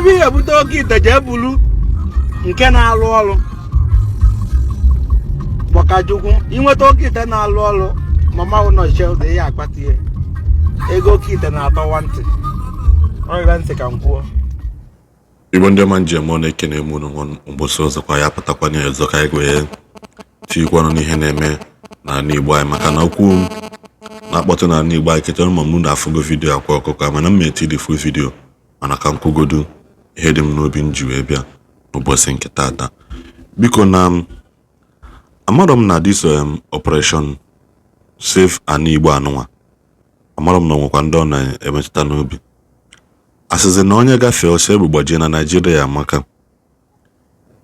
Ebe ihe ebute oke ite, jee bulu nke na-alụ ọrụ. Gbakajukwu inweta oke ite na-alụ ọrụ, mama ụnọchie ụzọ ihe akpata ihe ego. Oke ite na-atọwa ntị ọrịa ntị ka m kwuo. Igbo ndị ọma, njem ọ na-ekene m unu. Nwa ụbọchị ọzọkwa ya pụtakwa ọzọ ka anyị wee tinyekwanụ n'ihe na-eme n'ala Igbo anyị, maka na okwu na-akpọtụ n'ala Igbo anyị kịta. Ma mụ na-afụgo video Akwa Ọkụkọ, mana m eti the full video, mana ka m kwugodu ihe dị m n'obi m ji wee bịa n'ụbọchị nke taata. Biko, na amarọ m na this operation Save Ana Igbo anụnwa, amarọ m na onwekwa ndị ọ na-emetụta n'obi. Asịsị na onye gafee ọsọ egbe gbajie na Naijiria, amaka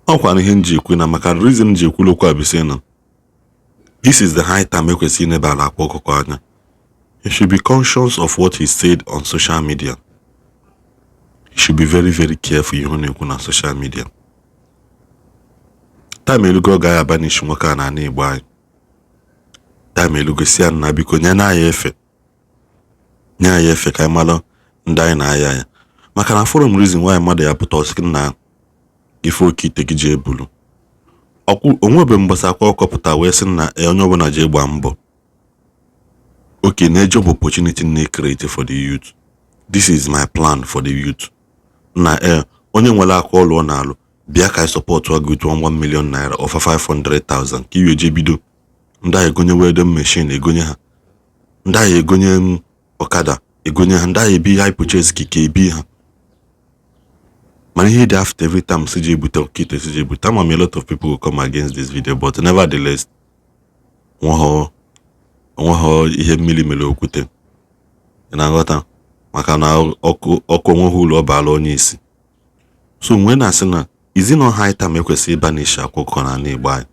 ọkwa na ihe m ji ekwu na maka reason m ji ekwulu okwu a bụ sị na this is the high time ekwesịrị inebara Akwa Ọkụkọ anya. He should be conscious of what he said on social media. He should be very, very careful ihe ọ na-ekwu na social media. Time elugo ọ gaghị abanish nwoke a n'ala Igbo anyị. Time elugo si ya nna, biko, nye na anyị efe, nye anyị efe ka anyị mara ndị anyị na-aya aya, maka na forum reason why mmadụ ya pụta ọsị na ife oke ite gị ji ebulu ọkwụ onwebe mgbasa. Akwa Ọkọ pụta wee sị na onye ọbụla ji gba mbọ okay na job opportunity na create for the youth. This is my plan for the youth. Na onye nwere aka ọlụ ọ na-alụ, bịa ka anyị support gị with 1 million naira or 500,000 ka iwe jee bido. Ndị agha egonye welding machine, egonye ha. Ndị agha egonye ọkada, egonye ha. Ndị agha ebi hire purchase kike, ebi ha. Mana ihe dị after every time si ji ebute okite, si ji ebute, ama m a lot of people will come against this video, but nevertheless, onweghọ ihe mmiri mere okwute. Ị na-aghọta? Maka na ọkụ ọkụ onweghị ụlọ ọ baala onye isi. So nwee na-asị na is it not high time ekwesịrị ịbanish Akwa Ọkụkọ n'ala Igbo anyị?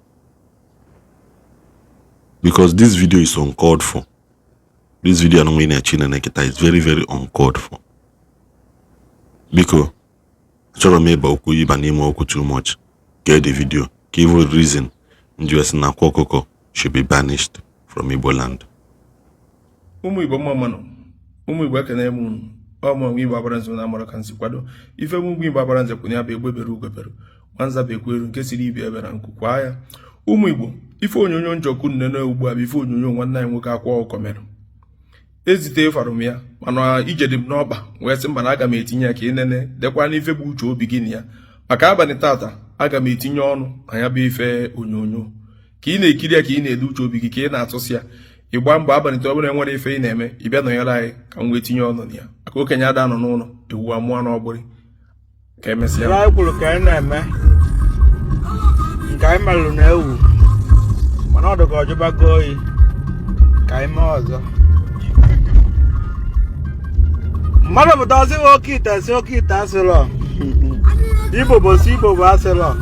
Because this video is uncalled for. This video anụnwa ị na-echi na kịta is very, very uncalled for. Biko, achọrọ m ịba okwu, ịba n'ime okwu too much. Get the video ka even reason nji wee sị na Akwa Ọkụkọ should be banished from Igbo land. Ụmụ Igbo, mma mmanụ. Ụmụ Igbo, ekene m unu. Ọmụ Igbo agbara nze na amara ka nsi kwado ife. Ụmụ Igbo agbara nze kwụ ya bụ egbe bere ugo bere, nwanza bụ ekweru nke siri ibe ebe na nku kwaa ya. Ụmụ Igbo, ife onyonyo njọkụ nnene ugbu a bụ ife onyonyo nwanne anyị nwoke Akwa Ọkụkọ mere. Ezite fara m ya, mana ije dị m n'ọkpa wee sị mba, na aga m etinye ya ka ị nene, dekwa n'ife bụ uche obi gị na ya. Maka abalị tata, aga m etinye ọnụ na ya bụ ife onyonyo. Ka ị na-ekiri ya, ka ị na-ede uche obi gị, ka ị na-atụsị ya, ịgba mbọ abalị ọ bụla enwere ife ị na-eme, ị bịa nọnyere anyị ka m wee tinye ọnụ na ya, maka okenye ada nọ n'ụlọ ewu amụọ n'ọgbụrị. Ka emesịa. Ihe anyị kwuru ka anyị na-eme, nke anyị melụ na-ewu, mana ọ dị ka ọjụbago oyi ka anyị mee ọzọ. Mmadụ pụta ọsị oke ite, si oke ite asịrọ Igbo bụ si Igbo bụ asịrọ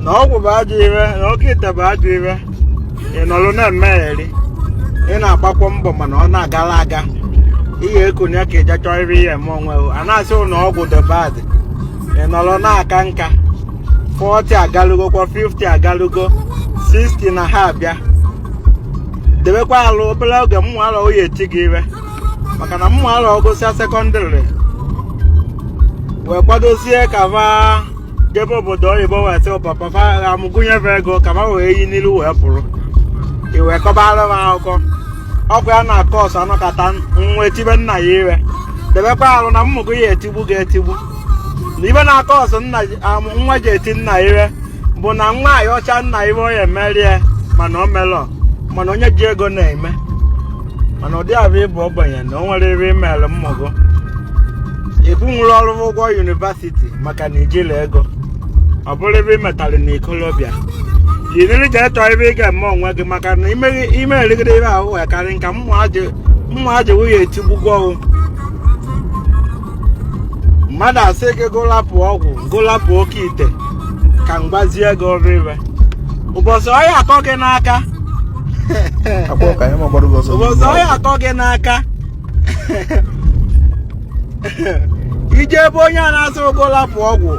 na ọgwụ bụ ajọ ire, na oke ite bụ ajọ ire. Ị nọrọ na-emegheri, ị na-agbakwa mbọ, mana ọ na-agala aga ihe ekonye ka ije chọọ ire ihe eme onwe. A na-asị na ọgwụ dị bad, ị nọrọ na-aka nka. 40 agalugo kwa, 50 agalugo, 60 na ha abịa debekwa alụ. Obere oge mmụ alọ oyi eti gị ire, maka na mmụ alọ gụsịa secondary wee kwadozie ka va jebe obodo oyibo, wee sị papa fa amụgụnyefe ego ka va wee yi n'ilu wee pụrụ. I wee kọbara m akụkọ ọkwa ya na-akọ ọsọ anọkata nwa etibe nna ya ire. Debekwa alụ na mmụgụ ya etigbu ga etigbu na ibe na-akọ ọsọ nna nwa ji eti nna ire bụ na nwa ayọcha nna ire ọ ya emerie, mana o melọ. Mana onye ji ego na-eme, mana ụdị abụ ịbụ ogbenye na o nwere ebe imelụ mmụgụ ịkwụnwụrụ ọrụ ụgwọ university maka na ijila ego. Ọ bụrụ ebe ị metalụ na ikolobịa yiriri, jee chọọ ebe ị ga-eme onwe gị, maka na ime erigide ebe ahụ wee karị nka mmụ aji nwunye etigbugwo ọgwụ. Mmadụ asị gị gụlapụ ọgwụ, gụlapụ oke ite, ka m gbazie gị ọrụ ire ụbọchị ọya akọ gị n'aka. Akwa ọka ya ma gbara gị ọsọ. Ụbọchị ọya akọ gị n'aka, ije ebe onye a na-asị gụlapụ ọgwụ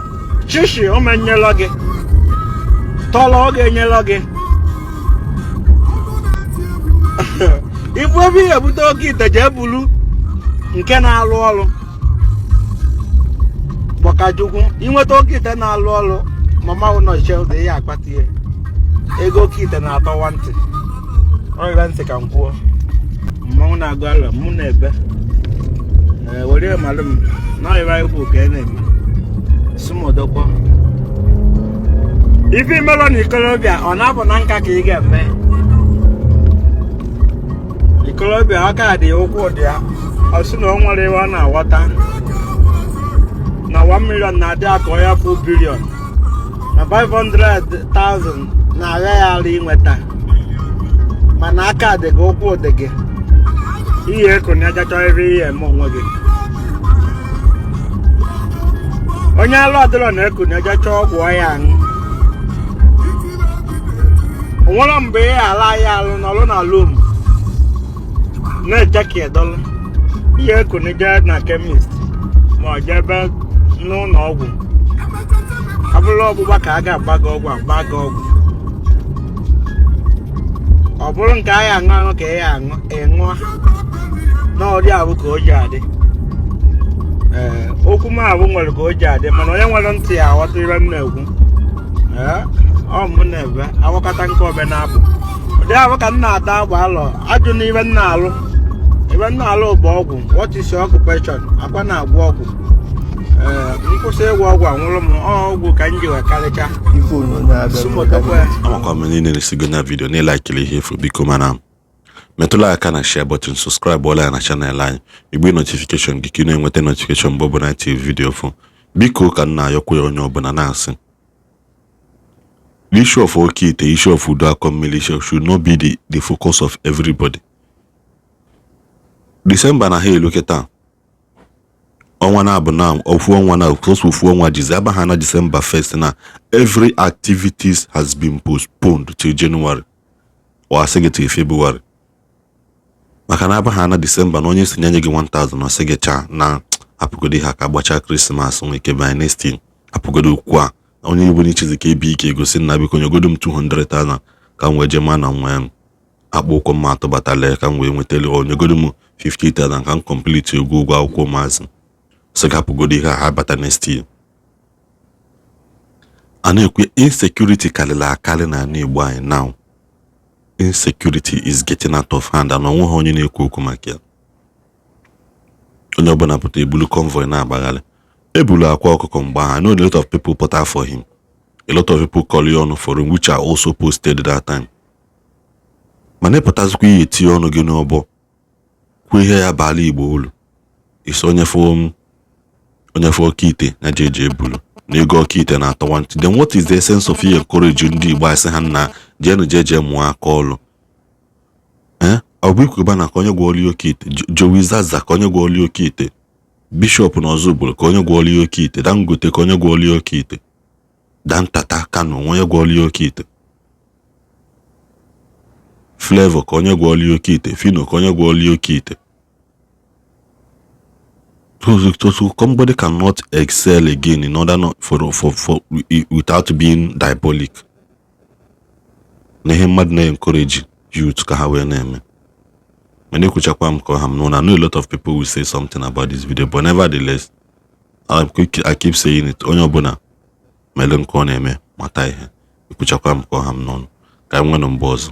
chishi o menyelọ gị tọlọ, ọ ga-enyelọ gị ibu ebe ihe ebute oke ite, jee bulu nke na-alụ ọrụ. Kpọkachukwu inweta oke ite na-alụ ọrụ, mama ụnọ shelda ihe akpata ihe ego. Oke ite na-atọwa ntị ọrịa ntị ka m kwuo. Mmanwụ na-agụ alọ mụ na-ebe. Ee, were malụ m na ọrịa ikwu ka ị na-eme sumodokwa ife imelọ na ikolobịa. Ọ na-abụ na nka ka ị ga-eme ikolobịa. Aka dị, ụkwụ dị ya. Ọ sị na o nwere ihe ọ na-aghọta na 1 million na-adị aka ọ ya fụ billion na 500,000 na-agha ya ara inweta. Mana aka dị gị, ụkwụ dị gị, ihe eko na aja chọọ ebe ihe eme onwe gị. Onye alụ ọdịrọ na-eku na aja chọọ ọgwụ ọ ya aṅụ. Onwere mgbe ị ala ya alụ nọrụ na lum na-eche ka ịdọlụ ihe eku na jee na chemist ma ọ jebe n'ụlọ ọgwụ. Ọ bụrụ ọgbụgba ka a ga-agba gị ọgwụ, agba gị ọgwụ. Ọ bụrụ nke a ya aṅụ aṅụ ka ị ya aṅụ, ị ṅụọ na ọdị ahụ ka o ji adị. Ee, okwu m ahụ nwere ka o ji adị, mana onye nwere ntị ya aghọta ihe m na-ekwu. Ee, ọ mụ na-ebe awakọta nke obe na-abụ ụdị ahụ ka m na-ata agba alọ ajụ na ibe m na-alụ. Ibe m na-alụ bụ ọgwụ. What is your occupation? Akwa na-agwọ ọgwụ. Ee, nkwụsị ịgwọ ọgwụ anwụrụ m. Ọ ọgwụ ka m ji wee karịcha. Ife onyonyo abịa. Sumotokwa ya. Amakwa m niile na-esigo na video na ịlikiri ihe efu. Biko, mana metụla aka na share button, subscribe ọla ya na channel anyị, igbe notification gị ka ị na-enweta notification mgbe ọbụla tiri video fụ. Biko, ka m na-ayọkwa ya onye ọbụla na-asị, the issue of oke ite, issue of udo akọ mmiri issue should not be the focus of everybody. December na ha elu kịta, ọnwa na-abụ na ofu ọnwa na ofu ofu ọnwa jizi aba ha na December 1st na every activities has been postponed till January or asị gị till February, maka na aba ha na December na onye si nye gị 1000, ọ sị gị chaa na apụgodo ha ka gbachaa Christmas nwee ike by next year. Apụgodo okwu a, onye Igbo n'ichizi ka ebi ike egosi nna, biko nyegodo m 200,000 ka m wee jee maa na nwa ya akpụ ụkwụ m atụbatala ya, ka m wee nwetara onyegodo m 50,000 ka m complete ego ụgwọ akwụkwọ ụmụazị. Sị gị hapụgodo ihe a, ha bata next year. A na-ekwu insecurity karịrị akarị n'ala Igbo anyị. Now insecurity is getting out of hand and onweghị onye na-ekwu okwu maka ya. Onye ọbụla pụta ebulu convoy na-agbagharị ebulu akwa ọkụkọ. Mgbe ahụ, I know a lot of people put out for him, a lot of people call ọnụ for him, which are also posted that time. Mana ịpụtazikwa ihe tinye ọnụ gị n'ọbọ kwuo ihe ya baala Igbo uru, isi onye fụ onye fụ oke ite na jeje ebulu na ego oke ite na-atọwa ntị. Then what is the essence of you encourage ndị Igbo asị ha nna jeenụ jeje mụọ aka ọlụ? Ee, ọ bụ ikwuba na ka onye gwọọli oke ite, Jowi Zaza ka onye gwọọli oke ite, Bishọp na Ọzụbụlụ ka onye gwọọli oke ite, Dangote ka onye gwọọli oke ite, Dantata Kano onye gwọọli oke ite, Flavour ka onye gwọọli oke ite, Phyno ka onye gwọọli oke ite. So somebody cannot excel again in order not for without being diabolic na ihe mmadụ na-encourage youth ka ha wee na-eme. Mana ekwuchakwa m ka ọha m nụ na I know a lot of people will say something about this video, but nevertheless, I keep saying it, onye ọbụla mere nke ọ na-eme mata ihe. Ekwuchakwa m ka ọha m n'ọnụ. Ka anyị nwee mgbe ọzọ.